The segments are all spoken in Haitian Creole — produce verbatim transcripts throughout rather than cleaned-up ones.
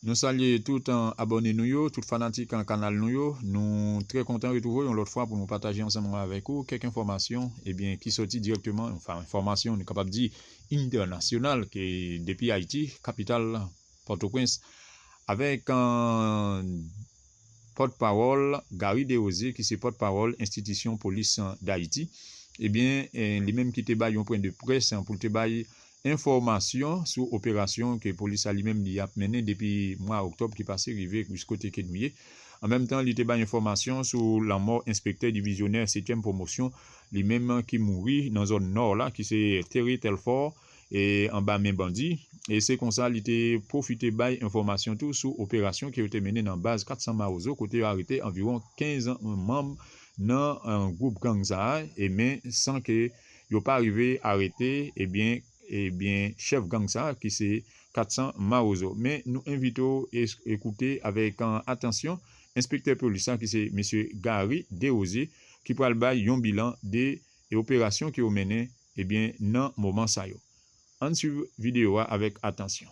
Nou salye tout, eh, abòne nou yo, tout fanatik, eh, kanal nou yo. Nou trè kontan retwouve w yon lòt fwa pou nou pataje ansanm avèk ou kèk enfòmasyon, ebyen, ki sòti dirèkteman, anfen, enfòmasyon, nou kapab di, entènasyonal, ke depi Ayiti, kapital Pòtoprens, avèk, eh, pòtpawòl Garry Desrosiers, ki se pòtpawòl enstitisyon polis, eh, Dayiti. Ebyen, eh, li menm ki te bay yon pwen de près, eh, pou l te bay enfòmasyon sou operasyon ke polis la li menm li ap mennen depi mwa òktòb ki pase rive jis kote ke nou ye. An menm tan, li te bay enfòmasyon sou lanmò enspektè divizyonè setyèm pwomosyon, li menm ki mouri nan zòn nò la, ki se Terry Telfort, e anba men bandi. E se konsa li te pwofite bay enfòmasyon tou sou operasyon ke yo te mennen nan baz kat san Mawozo, kote yo arete anviwon kenz manm nan, eh, gwoup gang sa a, e men san ke yo pa rive arete, ebyen, ebyen, chèf gang sa a, ki se kat san Mawozo. Men nou envite w es-, ekoute avèk, eh, atansyon enspektè polis la, ki se mesye Garry Desrosiers, ki pral bay yon bilan de, e operasyon ke yo mennen, ebyen, nan moman sa yo. Ann swiv videyo a avèk atansyon.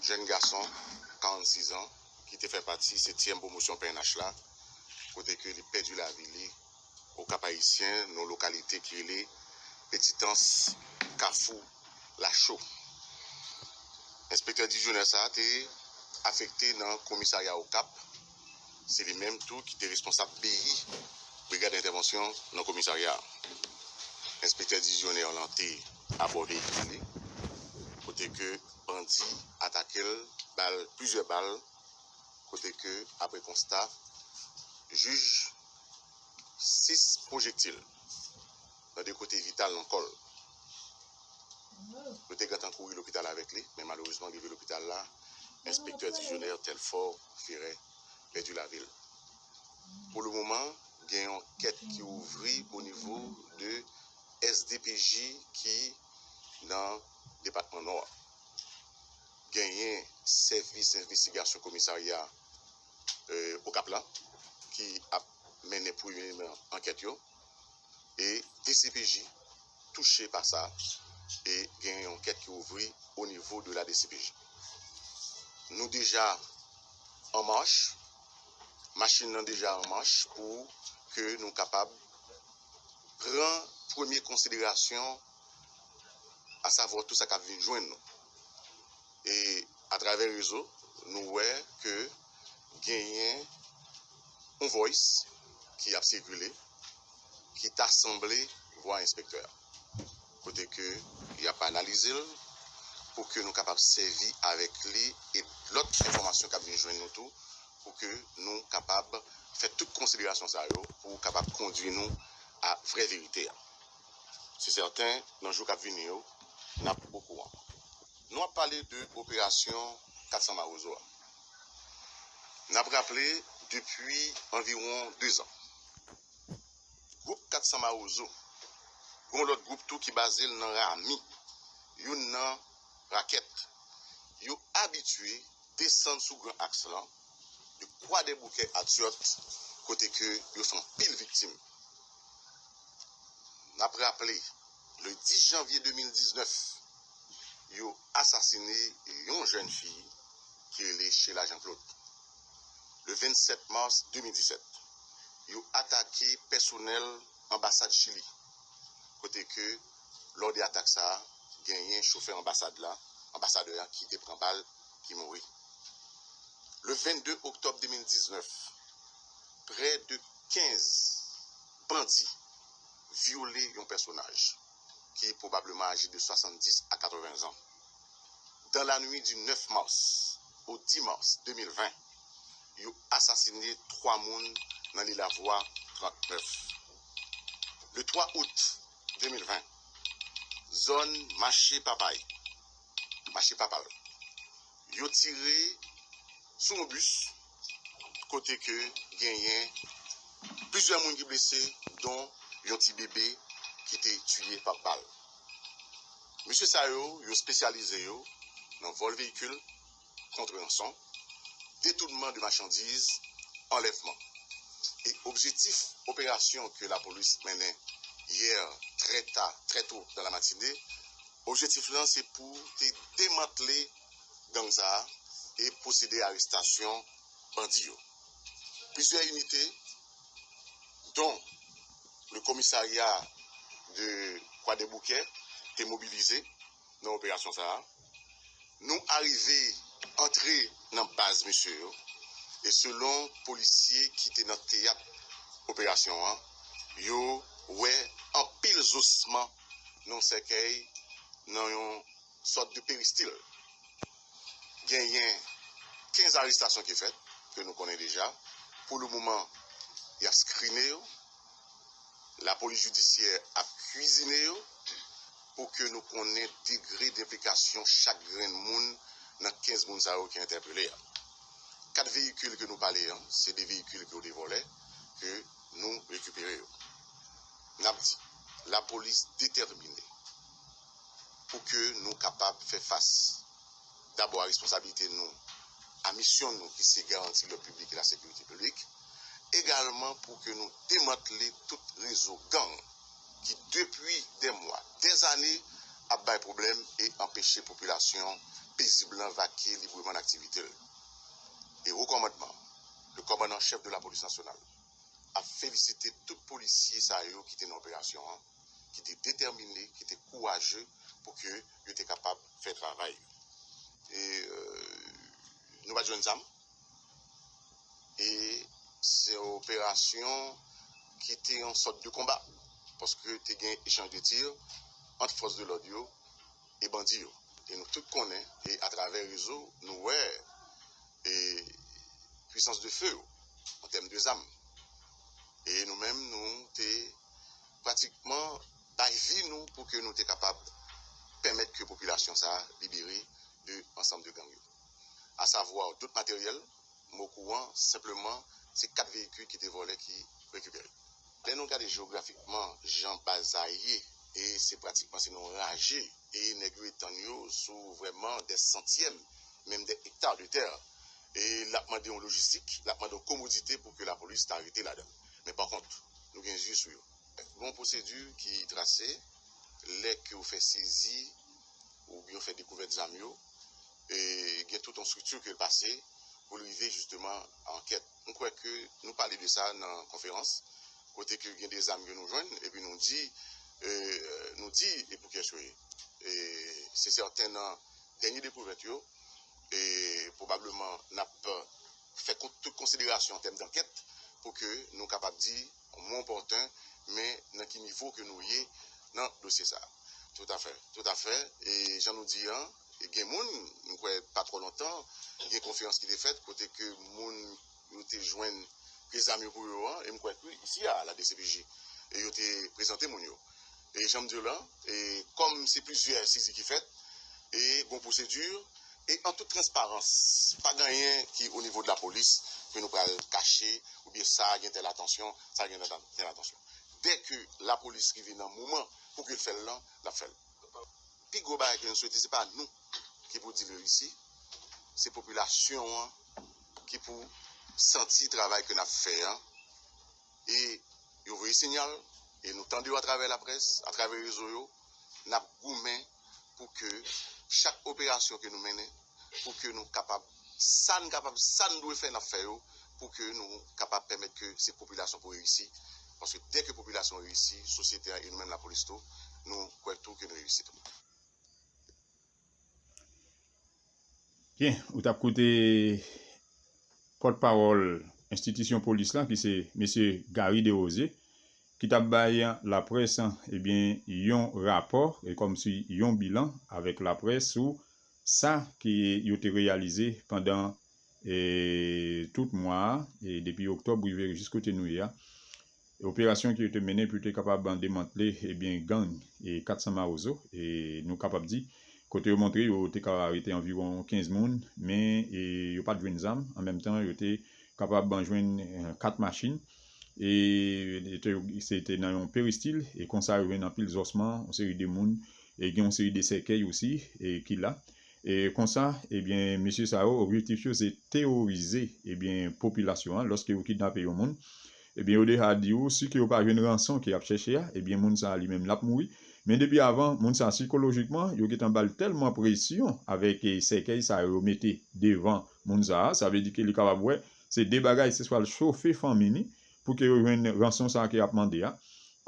Jèn gason, karannsis an, ki te fè pati setyèm pwomosyon P N H la, kote ke li pèdi lavi li Okap Ayisyen, nan lokalite ki rele Petitans, Kafou Lacho. Enspektè divizyonè sa a te afekte nan komisarya Okap. Se li menm tou ki te responsab B I, Brigad Entèvansyon, nan komisarya a. Enspektè divizyonè lan te abò veyikil li, kote ke bandi atake l, ba l plizyè bal, kote ke, apre konsta, jij sis pwojektil nan de kote vital nan kò l. Yo te gentan kouri lopital avèk li, men malerezman, rive lopital la, enspektè divizyonè Telfort Ferret pèdi lavi l. Pou le moman, gen yon ankèt ki ouvri o nivo de S D P J ki nan depatman Nò a. Genyen sèvis envestigasyon komisarya, eh, Okap la ki ap mennen premye ankèt yo. E D C P J touche pa sa, e gen yon ankèt ki ouvri o nivo de la D C P J. Nou deja an mach, machin nan deja an mach pou ke nou kapab pran premye konsiderasyon, asavwa tout sa k ap vin jwenn nou. E atravè rezo, nou wè ke genyen yon voice ki ap sikile, ki ta sanble vwa enspektè a. Kote ke y ap analize l pou ke nou kapab sèvi avèk li e lòt enfòmasyon k ap vin jwenn nou tou, pou ke nou kapab fè tout konsiderasyon sa yo pou kapab kondui nou a vrè verite a. Se sèten, nan jou k ap vini yo, n ap okouran. Nou ap pale de operasyon kat san Mawozo a. N ap raple, depi anviwon dezan, gwoup kat san Mawozo, gen yon lòt gwoup tou ki baze l nan Rami, youn nan Rakèt, yo abitye desann sou Gran Aks lan, de Kwadèboukè a Tyòt, kote ke yo fè anpil viktim. N ap raple, le dis janvye de mil diznèf, yo asasine yon jèn fi ki rele Sheila Jean Claude. Le vennsèt mas de mil disèt, yo atake pèsonèl anbasad Chili, kote ke lò de atak sa a, genyen chofè anbasad la, anbasadè a ki te pran bal, ki mouri. Le vennde oktòb de mil diznèf, prè de kenz bandi vyole yon pèsonaj ki pwobableman aje de swasanndis a katreven zan. Dans la nuit du neuf mars au dix mars deux mille vingt, yo asasine twa moun nan Lilavwa trannèf. Le twa out de mil ven, zòn Mache Papay, Mache Papal, yo tire sou yon bis kote ke genyen plizyè moun ki blese, don yon ti bebe ki te tiye pa bal. Mesye sa yo, yo espesyalize yo nan vòl veyikil, kont ranson, detounman de machandiz, anlèvman. E objektif operasyon ke lapolis mennen yè trè ta, trè to dan la matine, objektif lan se pou te demantle gang sa a e pwosede a arestasyon bandi yo. Plizyè inite, dont le komisarya de Kwadèboukè, te mobilize nan operasyon sa a. Nou arive antre nan baz mesye yo, e selon polisye ki te nan teyat operasyon an, yo wè anpil zosman nan sèkèy, nan yon sòt de peristil. Genyen kenz arestasyon ki fèt, ke nou konnen deja. Pou le moman, y ap skrine yo. Lapolis jidisyè ap kwizine yo pou ke nou konnen degre denplikasyon chak grenn moun nan kenz moun sa yo ki entèpele a. Kat veyikil ke nou pale an, se de veyikil ke yo te vòlè, ke nou rekipere yo. N ap di, lapolis detèmine pou ke nou kapab fè fas dabò a responsablite nou, a misyon nou ki se garanti lòd piblik e lasekirite piblik, egalman pou ke nou demantle tout rezo gang ki depi dè mwa, dè zane ap bay pwoblèm e anpeche popilasyon pezib lan vake libreman nan aktivite l. E wo kòmandman, le kòmandan chèf de lapolis nasyonal, ap felisite tout polisye sa yo ki te nan operasyon an, ki te detèmine, ki te kouraje pou ke yo te kapab fè travay yo. E, euh, nou pa t jwenn zam. E se yon operasyon ki te yon sòt de konba, paske te gen echanj de tir ant fòs de lòd yo e bandi yo. E nou tout konnen, e atravè rezo, nou wè, e pwisans de fe yo, an tèm de zam. E nou menm, nou te pratikman bay vi nou pou ke nou te kapab pèmèt ke popilasyon sa a libere de ansanm de gang yo. Asavwa, tout materyèl, m okouran, senpleman, se kat veyikil ki te vòlè ki rekipere. Lè nou gade jewografikman jan baz sa ye, e se pratikman se nan yon raje, e nèg yo etann yo sou vrèman dè santyèm, menm dè ekta de tè. E l ap mande yon lojistik, l ap mande yon komodite pou ke lapolis ta rete ladan l. Men pa kont, nou gen zye sou yo. Gon pwosedi ki trase lè ke w fè sezi oubyen w fè dekouvèt zam yo, e gen tout yon estrikti ke l pase pou l rive jisteman a ankèt. M kwè ke nou pale de sa nan konferans, kote ke gen de zam ke nou jwenn, epi nou di, e, nou di, e pou kiyès yo ye. E se sèten nan dènye dekouvèt yo, e pwobableman n ap fè kon-, tout konsiderasyon an tèm d'ankèt pou ke nou kapab di mo opòten, men nan ki nivo ke nou ye nan dosye sa a. Toutafè, toutafè. E jan nou di an, e gen moun, m kwè pa twò lontan, gen konferans ki te fèt kote ke moun yo te jwenn ke zam yo pou yo an, e m kwè ke isi a, la D C P J, e yo te prezante moun yo. E jan m di w lan, e kòm se plizyè sezi ki fèt, e gon pwosedi, e an tout transparans, pa gen anyen ki o nivo de lapolis ke nou pral kache, oubyen sa gen tèl atansyon, sa gen tèl atansyon. Dè ke lapolis rive nan moman pou ke l fè l lan, l ap fè l. Pi gwo bagay ke nou swete, se pa nou ki pou di l reyisi, se popilasyon an ki pou santi travay ke n ap fè an. E yo voye siyal, e nou tande yo atravè laprès, atravè rezo yo, n ap goumen pou ke chak operasyon ke nou mennen, pou ke nou kapab, sa n kapab, sa n dwe fè, n ap fè yo, pou ke nou kapab pèmèt ke se popilasyon pou reyisi. Paske dè ke popilasyon reyisi, sosyete a e nou menm lapolis tou, nou kwè tou ke nou reyisi tou. Byen, ou t ap koute pòtpawòl enstitisyon polis la, ki se mesye Gary Desrosiers, ki t ap bay laprès, ebyen, yon rapò, e kòmsi yon bilan avèk laprès sou sa ke yo te reyalize pandan, e, tout mwa a, e depi oktòb rive jis kote nou ye a. Operasyon ke yo te mennen pou yo te kapab demantle, ebyen, gang, e, kat san Mawozo, e nou kapab di, kote yo montre yo te ka arete anviwon kenz moun, men, e, yo pa t jwenn zam, an menm tan, yo te kapab jwenn, e, kat machin, e, e te, se te nan yon peristil, e konsa yo jwenn anpil zòsman, yon seri de moun, e gen yon seri de sèkèy osi, e ki la. E konsa, ebyen, mesye sa yo, objektif yo se teworize, ebyen, popilasyon an, lòske yo kidnape yon moun, ebyen, yo deja di w, si ke yo pa jwenn ranson ke y ap chèche a, ebyen, moun sa a li menm l ap mouri, Men depi avan, moun sa sikolojikman, yo gentan ba l tèlman presyon avèk, eh, sèkèy sa yo mete devan moun sa, sa vle di ke li kapab wè se de bagay, se swa l chofe fanmi ni pou ke yo jwenn ranson sa ke y ap mande a.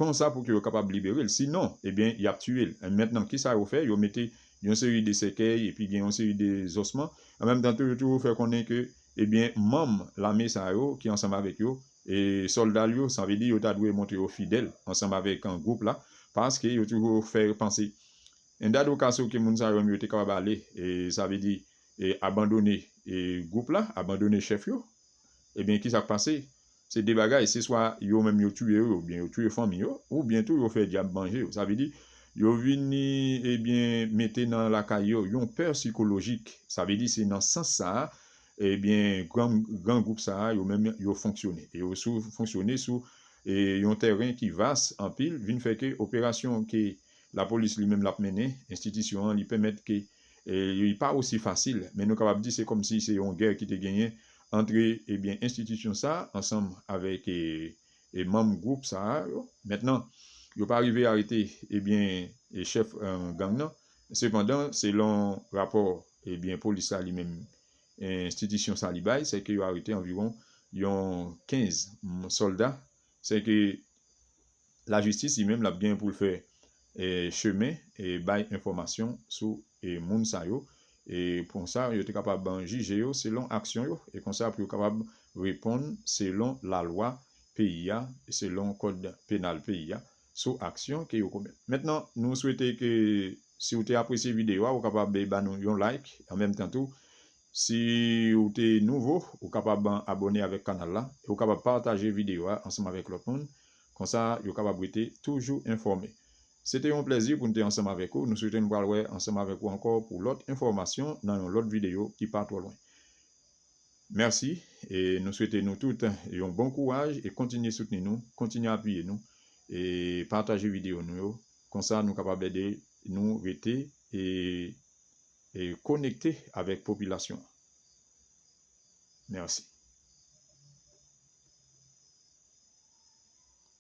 Konsa pou ke yo kapab libere l. Sinon, ebyen, y ap tiye l. Mentnan, kisa yo fè? Yo mete yon seri de sèkèy epi gen yon seri de zòsman. An menm tan tou, yo toujou fè konnen ke, ebyen, manm lame sa yo ki ansanm avèk yo, e sòlda l yo, sa vle di yo ta dwe montre yo fidèl ansanm avèk, eh, gwoup la, paske yo toujou fè panse, en dado ka, ke moun sa yo menm yo te kapab ale, e sa vle di, e abandone, e gwoup la, abandone chèf yo. Ebyen, kisa k pase? Se de bagay, se swa yo menm yo tiye yo, oubyen yo tiye fanmi yo, oubyen tou yo fè dyab manje yo. Sa vle di, yo vini, ebyen, mete nan lakay yo yon pè sikolojik. Sa vle di, se nan sans sa a, ebyen, gran, gran gwoup sa a, yo menm yo fonksyone. E yo sou, fonksyone sou, e yon tèren ki vas anpil, vin fè ke operasyon ke lapolis li menm l ap mennen, enstitisyon an, li pèmèt ke, e, li pa osi fasil, men nou kapab di se kòmsi se yon gè ki te genyen antre, ebyen, enstitisyon sa a ansanm avèk, e, e manm gwoup sa a yo. Mentnan, yo pa rive arete, ebyen, e chèf, eh, gang nan. Sepandan, selon rapò, ebyen, polis sa li menm, enstitisyon sa li bay, se ke yo arete anviwon yon kenz m-, sòlda. Se ke lajistis li menm l ap gen pou l fè, eh, chemen e bay enfòmasyon sou, eh, moun sa yo. E konsa, yo te kapab jije yo selon aksyon yo. E konsa, pou yo kapab reponn selon lalwa peyi a, selon kòd penal peyi a, sou aksyon ke yo komèt. Mentnan, nou swete ke si w te apresye videyo a, ou kapab ba nou yon like. An menm tan tou, si w te nouvo, ou kapab abòne avèk kanal la, e ou kapab pataje videyo a ansanm avèk lòt moun. Konsa, yo kapab rete toujou enfòme. Se te yon plèzi pou n te ansanm avèk ou. Nou swete n pral wè ansanm avèk ou ankò pou lòt enfòmasyon nan yon lòt videyo ki pa twò lwen. Mèsi, e nou swete nou tout yon bon kouraj e kontinye soutni nou, kontinye apiye nou, e pataje videyo nou yo. Konsa, nou kapab ede nou rete e, e konekte avèk popilasyon an. Mèsi.